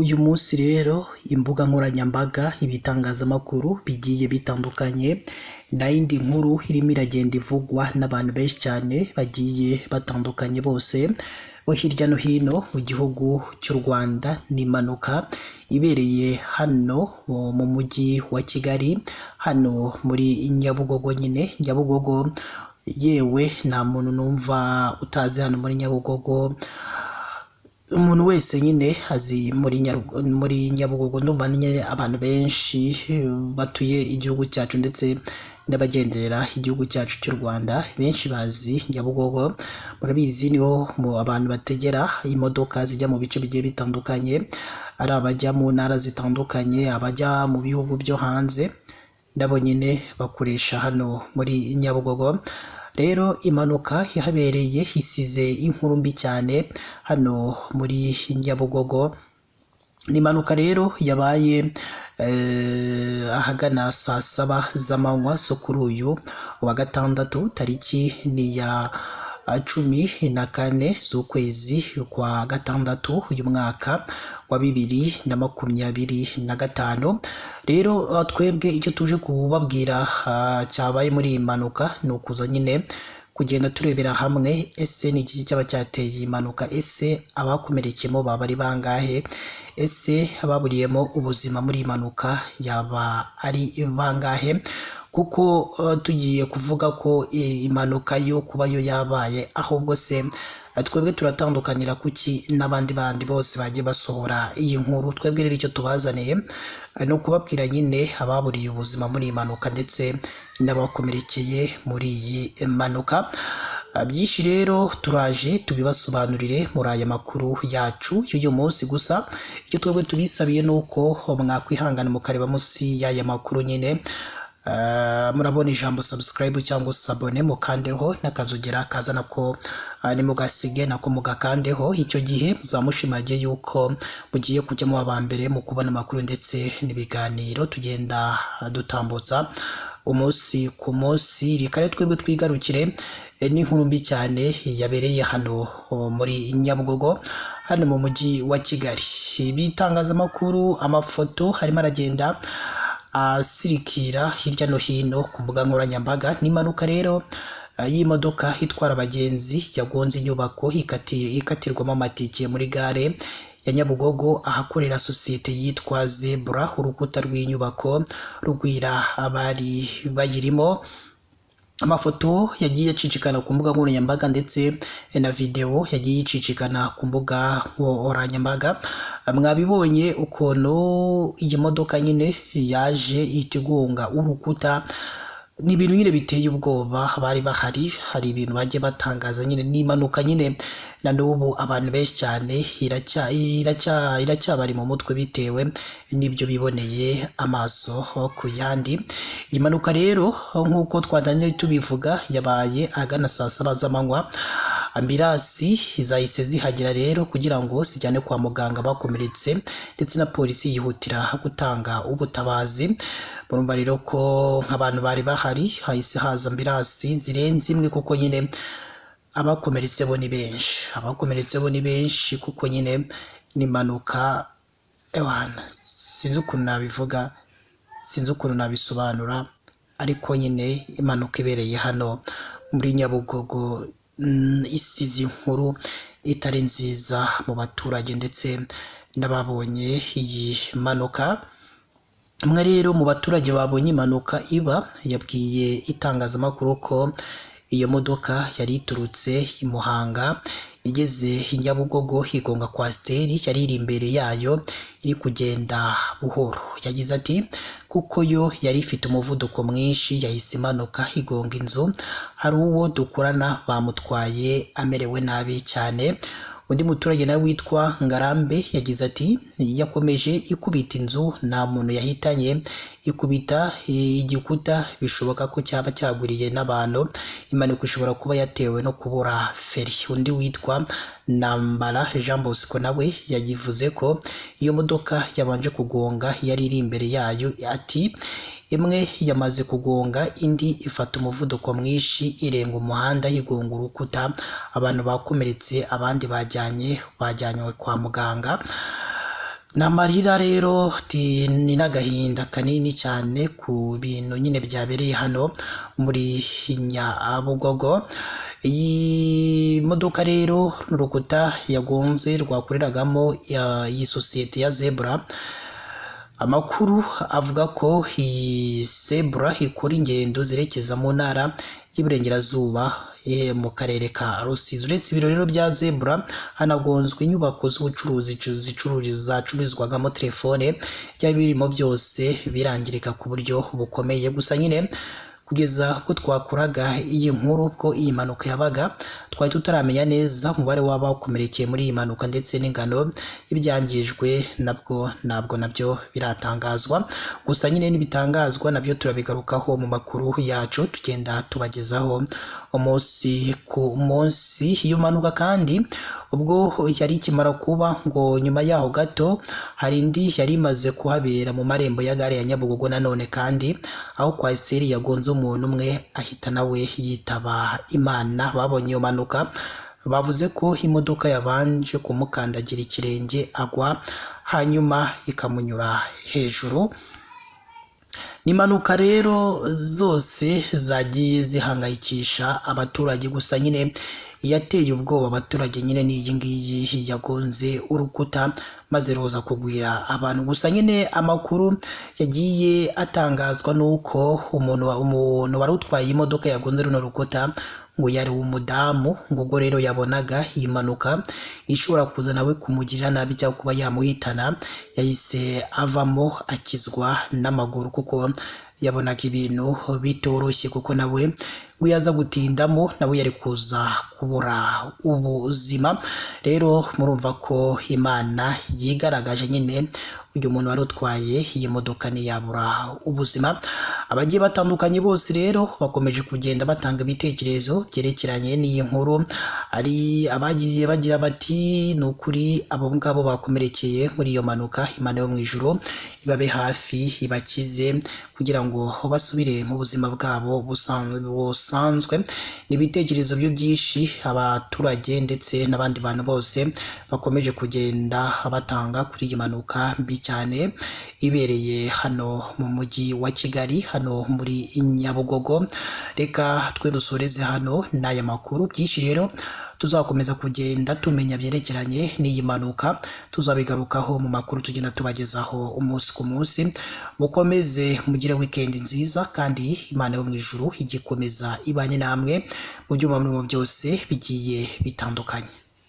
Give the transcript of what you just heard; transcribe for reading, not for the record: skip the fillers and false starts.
Uyu munsi rero imbuga nkoranyambaga, ibitangazamakuru bigiye bitandukanye, nta yindi nkuru irimo iragenda ivugwa n'abantu benshi cyane bagiye batandukanye bose bo hirya no hino mu gihugu cy'u Rwanda, ni impanuka ibereye hano mu mujyi wa Kigali, hano muri Nyabugogo nyine. Nyabugogo yewe nta muntu numva utazi hano muri Nyabugogo, umuntu wese nyine azi muri Nyabugogo. Ndumva nyine abantu benshi batuye igihugu cyacu ndetse n'abagenderera igihugu cyacu cy'u Rwanda benshi bazi Nyabugogo. Murabizi niho abantu bategera imodoka zijya mu bice bigiye bitandukanye, ari abajya mu ntara zitandukanye, abajya mu bihugu byo hanze, nabo nyine bakoresha hano muri Nyabugogo. Rero impanuka ihabereye isize inkuru mbi cyane hano muri Nyabugogo. Ni impanuka rero yabaye ahagana saa saba z'amanywa zo kuri uyu wa gatandatu, tariki ni ya 14 z'ukwezi kwa gatandatu uyu mwaka wa 2025. Rero twebwe icyo tuje kubabwira cyabaye muri iyi mpanuka ni ukuza nyine kugenda turebera hamwe ese ni iki cyaba cyateye iyi mpanuka, ese abakomerekeyemo baba ari bangahe, ese ababuriyemo ubuzima muri iyi mpanuka yaba ari bangahe, kuko tugiye kuvuga ko impanuka yo kuba yo yabaye, ahubwo se twebwe turatandukanira kuki n'abandi bandi bose bagiye basohora iyi nkuru. Twebwe rero icyo tubazaniye ni ukubabwira nyine ababuriye ubuzima muri iyi mpanuka ndetse n'abakomerekeye muri iyi mpanuka. Byinshi rero turaje tubibasobanurire muri aya makuru yacu y'uyu munsi. Gusa icyo twebwe tubisabiye ni uko mwakwihangana mukareba munsi y'aya makuru nyine, murabona ijambo subscribe cyangwa s'abonner, mukandeho n'akazogera kaza nako nimugasige nako mugakandeho. Icyo gihe muzamushimagiye yuko mugiye kujya muba aba mbere mu kubona amakuru ndetse n'ibiganiro tugenda dutambutsa umunsi ku munsi. Reka rero twebwe twigarukire n'inkuru mbi cyane yabereye hano muri Nyabugogo, hano mu mujyi wa Kigali. Ibitangazamakuru, amafoto harimo aragenda asirikira hirya no hino ku mbuga nkoranyambaga. Ni impanuka rero y'imodoka itwara abagenzi yagonze inyubako ikatirwamo amatike muri gare ya Nyabugogo ahakorera sosiyete yitwa Zebra. Urukuta rw'inyubako rugwira abari bayirimo. Amafoto yagiye acicikana ku mbuga nkoranyambaga ndetse na videwo yagiye icicikana ku mbuga nkoranyambaga. Mwabibonye ukuntu iyi modoka nyine yaje ihita igonga urukuta. Ni ibintu nyine biteye ubwoba, bari bahari, hari ibintu bagiye batangaza nyine. Ni impanuka nyine na n'ubu abantu benshi cyane iracyabari mu mutwe bitewe n'ibyo biboneye amaso ku yandi. Iyi mpanuka rero nk'uko twatangiye tubivuga yabaye ahagana saa saba z'amanywa. Ambirasi zahise zihagera rero kugira ngo zijyane kwa muganga bakomeretse, ndetse na polisi yihutira gutanga ubutabazi. Murumva rero ko nk'abantu bari bahari hahise haza ambirasi zirenze imwe, kuko nyine abakomeretse bo ni benshi, abakomeretse bo ni benshi kuko nyine ni impanuka ewana, sinzi ukuntu nabivuga, sinzi ukuntu nabisobanura, ariko nyine impanuka ibereye hano muri Nyabugogo isize inkuru itari nziza mu baturage ndetse n'ababonye iyi mpanuka. Umwe rero mu baturage babonye impanuka iba yabwiye itangazamakuru ko iyo modoka yari iturutse i Muhanga igeze i Nyabugogo igonga kwasiteri yari iri imbere yayo iri kugenda buhoro. Yagize ati kuko yo yari ifite umuvuduko mwinshi yahise imanuka igonga inzu, hari uwo dukorana bamutwaye amerewe nabi cyane. Undi muturage nawe witwa Ngarambe yagize ati yakomeje ikubita inzu nta muntu yahitanye, ikubita igikuta bishoboka ko cyaba cyaguriye n'abantu, impanuka ishobora kuba yatewe no kubura feri. Undi witwa Nambara Jean Bosco nawe yagivuze ko iyo modoka yabanje kugonga yari iri imbere yayo, ati imwe yamaze kugonga indi ifata umuvuduko mwinshi irenga umuhanda igonga urukuta, abantu bakomeretse abandi bajyanywe kwa muganga. Ni amarira rero ni n'agahinda kanini cyane ku bintu nyine byabereye hano muri Nyabugogo. Iyi modoka rero n'urukuta yagonze rwakoreragamo iyi sosiyete ya Zebra. Amakuru avuga ko iyi Zebra ikora ingendo zerekeza mu ntara y'Iburengerazuba mu karere ka Rusizi. Uretse ibiro rero bya Zebra, hanagonzwe inyubako z'ubucuruzi zacururizwagamo telefone, byari birimo byose birangirika ku buryo bukomeye. Gusa nyine kugeza ubwo twakoraga iyi nkuru, ubwo iyi mpanuka yabaga, twari tutaramenya neza umubare w'abakomerekeye muri iyi mpanuka ndetse n'ingano y'ibyangijwe, nabwo ntabwo nabyo biratangazwa. Gusa nyine n'ibitangazwa nabyo turabigarukaho mu makuru yacu tugenda tubagezaho umunsi ku munsi. Iyo mpanuka kandi ubwo yari ikimara kuba, ngo nyuma yaho gato hari indi yari imaze kuhabera mu marembo ya gare ya Nyabugogo nanone kandi, aho kwasiteri yagonze umuntu umwe ahita nawe yitaba Imana. Babonye iyo mpanuka bavuze ko imodoka yabanje kumukandagira ikirenge agwa, hanyuma ikamunyura hejuru. Ni impanuka rero zose zagiye zihangayikisha abaturage. Gusa nyine iyateye ubwoba abaturage nyine ni iyi ngiyi yagonze urukuta maze ruza kugwira abantu. Gusa nyine amakuru yagiye atangazwa nuko umuntu wari utwaye imodoka yagonze runo rukuta ngo yari umudamu, ngo ubwo rero yabonaga iyi mpanuka ishobora kuza nawe kumugirira nabi cyangwa kuba yamuhitana, yahise avamo akizwa n'amaguru kuko yabonaga ibintu bitoroshye, kuko nawe ngo yaza gutindamo nawe yari kuza kubura ubuzima. Rero murumva ko Imana yigaragaje nyine, uyu muntu wari utwaye iyi modoka ntiyabura ubuzima. Abagiye batandukanye bose rero bakomeje kugenda batanga ibitekerezo byerekeranye n'iyi nkuru. Hari abagiye bagira bati ni ukuri abo ngabo bakomerekeye muri iyo mpanuka, Imana yo mu ijuru ibabe hafi ibakize kugira ngo basubire mu buzima bwabo busanzwe. Ni ibitekerezo byo byinshi abaturage ndetse n'abandi bantu bose bakomeje kugenda batanga kuri iyi mpanuka mbi cyane ibereye hano mu mujyi wa Kigali, hano muri Nyabugogo. Reka twe dusoreze hano n'aya makuru. Byinshi rero tuzakomeza kugenda tumenya byerekeranye n'iyi mpanuka, tuzabigarukaho mu makuru tugenda tubagezaho umunsi ku munsi. Mukomeze mugire weekend nziza, kandi Imana yo mu ijuru igikomeza ibane namwe mu byuma murimo byose bigiye bitandukanye.